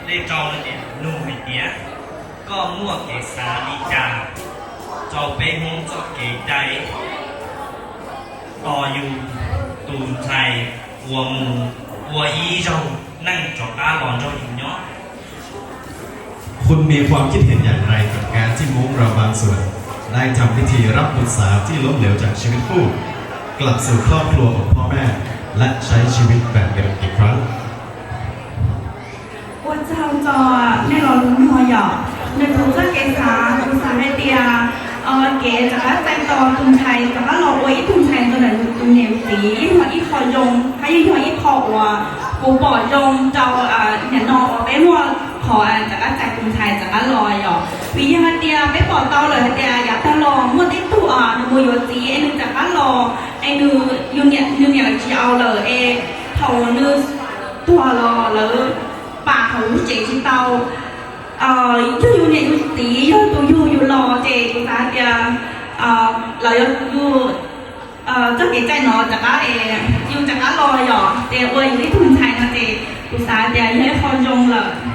Lej rau no ces nug hais tias, koj muaj kev xav li cas rau peb Hmoob txoj kev cai tos yus tus ntxhais uas mus ua ib zaug neej rov qab los nrog yus nyob? คุณมีความคิดเห็นอย่างไรกับการที่ม้งเราบางส่วนได้ทำพิธีรับบุตรสาวที่ล้มเหลวจากชีวิตคู่กลับสู่ครอบครัวของพ่อแม่และใช้ชีวิตแบบเดิมอีกครั้ง Ua tsaug rau nej los lus no yom. Nws tus txoj kev xav, kuv xav hais tias kev rov qab txais tos tus ntxhais rov qab los ua ib tug ntxhais ntawm nws tus niam txiv yeej yog ib qho zoo, hab yeej yog ib qho uas kuv pom zoo rau nim no uas peb muaj qhov rov qab txais tus ntxhais rov qab los yom. Vim yog hais tias peb pom tau lawm hais tias yav tag los muaj tej tug nws mus yuav txiv es nws rov qab los es nws, nws niam lawv tsis au lawm es thaum nws tuag los lawv pam hauv lub tsev tsis tau. Yog yus niam yus txiv yog tus yug yus los ces kuv xav hais tias lawv yuav, txoj kev cai no rov qab es yus rov qab los yom, ces ua yus ib tug ntxhais no ces kuv xav tias yog ib qho zoo lawm.